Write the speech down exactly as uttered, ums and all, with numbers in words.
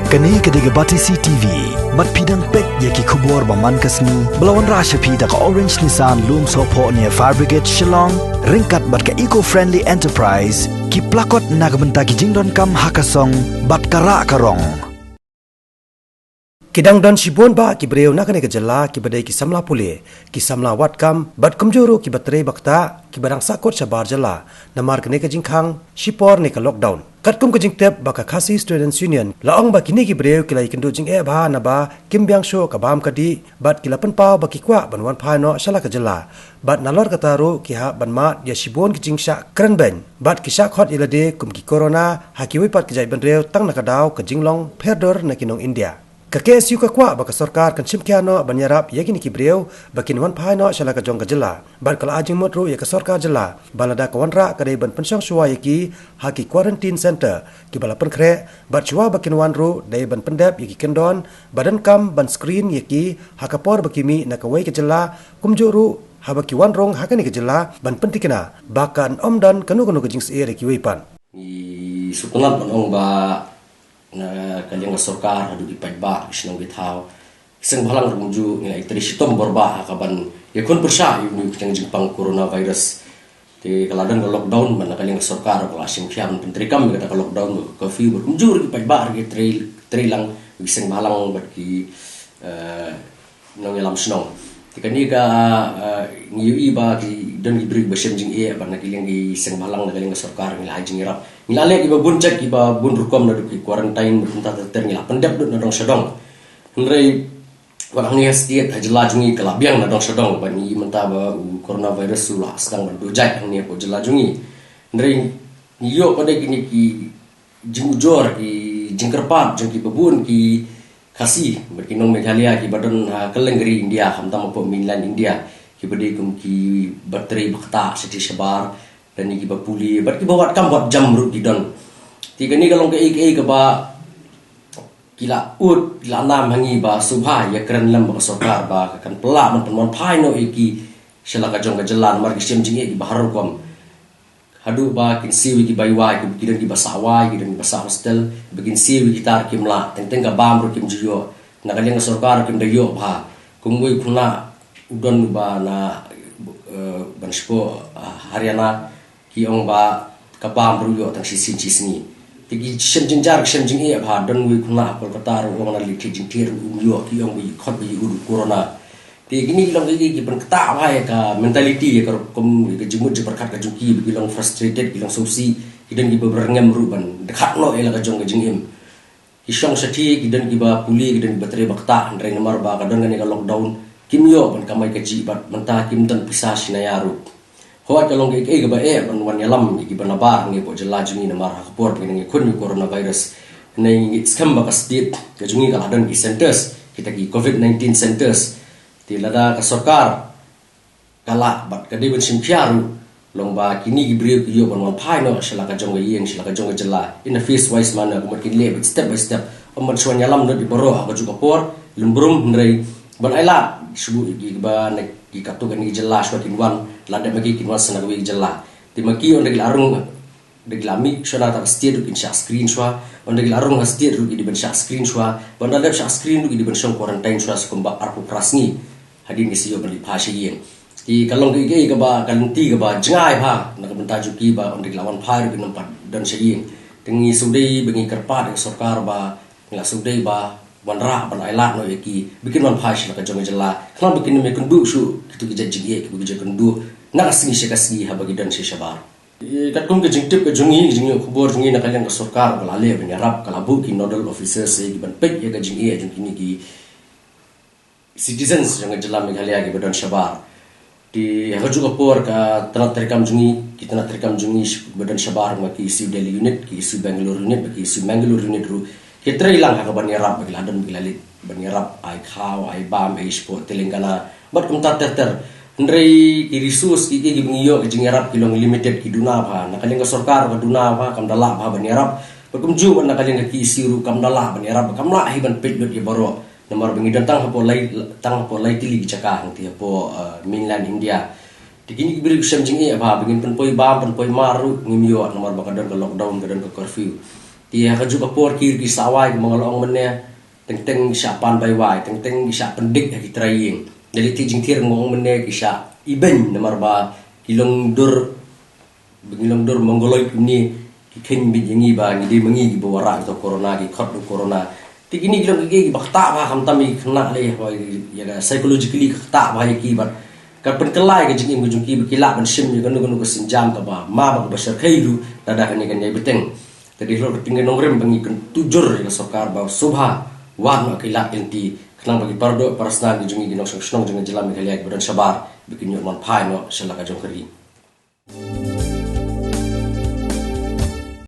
Kane ka dei ka Batesi T V. Bad phi dang peit ïa ki khubor ba man ka sngi ba la wanrah sha phi da ka Orange Nissan Lumsohphoh near Fire Brigade Shillong, ryngkat bad ka Eco Friendly Enterprise, ki plakot na ka bynta ki jingdonkam ha ka song bad ka rah ka rong. Ki dang don shibun bah ki briew na kane ka jylla kiba dei ki samla pule, ki samla wad kam bad kumjuh ruh kiba trei ba ktah, kiba dang sahkut shabar jylla namar kane ka jingkhang shipor ne ka lockdown. Katkum ka jingtip ba ka Khasi Students Union la ong ba kine ki briew ki la ïakynduh jingeh bha naba kim biang shuh ka bam ka dih bad ki la pynpaw ba ki kwah ban wan phai noh sha la ka jylla. Bad nalor kata ruh ki hap ban mad ïa shibun ki jingshah kren beiñ bad ki shah khot ïa lade kum ki corona ha kiwei pat ki jaitbynriew tang na ka daw ka jinglong pher dur na ki nong India. Ka K S U ka kwah ba ka sorkar kan shim khia noh ban ïarap ïa kine ki briew ba kin wan phai noh sha la ka jong ka jylla. Bad ka la ai jingmut ruh ïa ka sorkar jylla ba lada ka wanrah ka dei ban pynshong shuwa ïa ki ha ki quarantine center kiba la pynkhreh, bad shuwa ba kin wan ruh dei ban pyndep ïa ki kyndon ba donkam ban screen ïa ki ha ka por ba ki mih na kawei ka jylla, kumjuh ruh haba ki wan rung ha kane ka jylla ban pyntikna ba kan ym don kano kano ka jingsyier ïa kiwei pat. Ngi sngewtynnat ban ong ba na ka liang ka sorkar haduh ki paidbah, ki shnong ki thaw, ki seng bhalang ruh kumjuh ngi la ïatrei shitom bor bah ha kaban ïakhun pyrshah ïa une u jingpang coronavirus. Te ka la don ka lockdown, bad na ka liang ka sorkar ka la shim khia ban pyntreikam ïa kata ka lockdown, ka curfew, bad kumjuh ruh ki paidbah ruh ki trei, trei lang, ki seng bhalang bad ki, eh, nongïalam shnong. Te kane ka, eh, ngi ïohi ba ki don ki briew ba shem jingeh bad na ka liang ki seng bhalang, na ka liang ka sorkar ngi la ai jingïarap. Ngi la leh kiba bun jait, kiba bun rukom, naduh ki quarantine bad kumta ter ter, ngi la pyndep lut na dong sha dong. Hynrei wat hangne ha state, ha jylla jong ngi ka la biang na dong sha dong, bad ngi mynta ba u coronavirus u la sdang ban duh jait hangne hapoh jylla jong ngi. Hynrei ngi ïoh pat de kine ki jingujor, ki jingkyrpad jong kiba bun ki Khasi bad ki nong Meghalaya kiba don ha kylleng ka ri India, khamtam hapoh mainland India, kiba dei kum kiba trei ba ktah shatei shabar, lane kiba pule, bad kiba wad kam wad jam ruh ki don. Te kane ka long kaei kaei kaba ki la ud, ki la nam ha ngi ba sngewbha ïakren lem bad ka sorkar ba ka kan pynlah ban pynwan phai noh ïa ki sha la ka jong ka jylla namar ki shem jingeh kiba har rukom. Haduh ba kin siew ïa ki bai wai, ki, ki don kiba sah wai, ki don kiba sah hostel, ba kin siew ïa ki tar kim lah, teng teng ka bam ruh kim ju ïoh. Na ka liang ka sorkar kim da ïoh bha. Kum uwei u khynnah u don uba na, eh, ban shu, eh, Haryana, ki ong ba ka bam ruh ïoh tang shisien shi sngi. Te ki shem jynjar, ki shem jingeh bha, don uwei u khynnah ha Kolkata ruh u ong na leit thied jingthied ruh um ïoh, ki ong ba ïa khot ba ïa ud u corona. Te kine ki long ki, ki pynktah bha ïa ka mentality, ïa ka rukom, ïa ka jingmut jingpyrkhat ka jong ki, ba ki long frustrated, ki long sngewsih, ki don kiba byrngem ruh ban dkhot noh ïa la ka jong ka jingim. Ki shong shathie, ki don kiba pule, ki don kiba trei ba ktah, hynrei namar ba ka don kane ka lockdown, kim ïoh ban kamai kajih bad mynta kim don pisa shi naya ruh. Hooid ka long kaei kaei kaba eh ban wan ïalam ïa kiba nabar hangne hapoh jylla jong ngi namar ha ka por ba ngi nang ïakhun ïa u coronavirus. Hynrei ngi ngeit skhem ba ka state ka jong ngi ka la don ki centers, kita ki covid nineteen centers. Te lada ka sorkar ka lah bad ka dei ban shim khia ruh, long ba kine ki briew ki ïoh ban wan phai noh sha la ka jong ka ïing, sha la ka jong ka jylla, in a phase wise manner, kumba kin leh beit step by step. Ym ban shu wan ïalam lut ïa baroh ha kajuh ka por, lum brum, hynrei ban ailad shuh ïa kiba na ki katto katne ki jylla shuwa kin wan, lada ma ki kin wan sa na kawei ka jylla. Te ma ki ynda ki la rung, ynda ki la mih shuwa na kata ka state ruh kin shah screen shuwa, ynda ki la rung ha state ruh ki dei ban shah screen shuwa, ynda dep shah screen ruh ki dei ban shong quarantine shuwa sa kumba arphew phra sngi. Hadien ki sa ïoh ban leit phai sha ïing. Te ka long kaei kaei kaba, ka lynti kaba jngai bha na ka bynta jong ki ba ynda ki la wan phai ruh kin ym pat don sha ïing. Te ngi sngewdei ba ngi kyrpad ïa ka sorkar ba ngi la sngewdei ba wanrah ban ailad noh ïa ki ba kin wan phai sha la ka jong ka jylla, khnang ba kin ym ïakynduh shuh kito ki jait jingeh kiba ki ju ïakynduh na ka sngi sha ka sngi haba ki don sha shabar. Eh, katkum ka jingtip ka jong ngi, ka jingïoh khubor jong ngi, na ka liang ka sorkar ka la leh ban ïarap, ka la buh ki nodal officers, eh, ki ban peit ïa ka jingeh jong kine ki citizens jong ka jylla Meghalaya kiba don shabar. Te ha kajuh ka por ka tnat treikam jong ngi, ki tnat treikam jong ngi kiba don shabar, ma ki E C U Delhi unit, ki E C U Bangalore unit, ma ki E C U Mangalore unit ruh, ki trei lang ha kaban ïarap, ba ki la don, ba ki la leit ban ïarap, ai khaw, ai bam, ai shapoh Telangana bad kumta ter ter. Hynrei ki resource ki, ki, kiba ngi ïoh, ki jingïarap ki long limited, ki duna bha. Na ka liang ka sorkar ka duna bha, kam da lah bha ban ïarap. Bad kumjuh bad na ka liang ka K E C ruh kam da lah ban ïarap, kam lah hi ban peit lut ïa baroh. Namar ba ngi don tang hapoh lai, tang hapoh lai tylli ki jaka hangtei hapoh, eh, mainland India. Te kine ki briew ki shem jingeh bha, ba ngin pynpoi bam, pynpoi mar ruh ngim ïoh namar ba ka don ka lockdown, ka don ka curfew. Te ha kajuh ka por ki ki sawai kumba nga la ong mynne, teng teng ki shah pan bai wai, teng teng ki shah pyndik ha ki trai ïing. Dei lei te jingthied nga ong mynne ki shah ibeiñ namar ba ki long dur, ba ki long dur mongoloid kumne, ki kheiñ beit ïa ngi ba ngi dei ma ngi kiba wanrah ïa ka corona, ki khot da u corona. Te kine ki long ki kiei kiba ktah bha, khamtam ïa ki khynnah lei, ïa ka psychologically ka ktah bha ïa ki bad ka pynkylla ïa ka jingim ka jong ki ba ki lah ban shim ïa kano kano ka sienjam kaba ma bad kaba shyrkhei ruh lada kane kan ïai bteng. Te dei halor ka ktien ka nongrim ba ngi kyntu jur ïa ka sorkar ba sngewbha wad noh ki lad ki lynti khnang ba ki paradoh parasnam ki jong ngi ki nongshong shnong jong ka jylla Meghalaya kiba don shabar ba kin ïoh man phai noh sha la ka jong ka ri.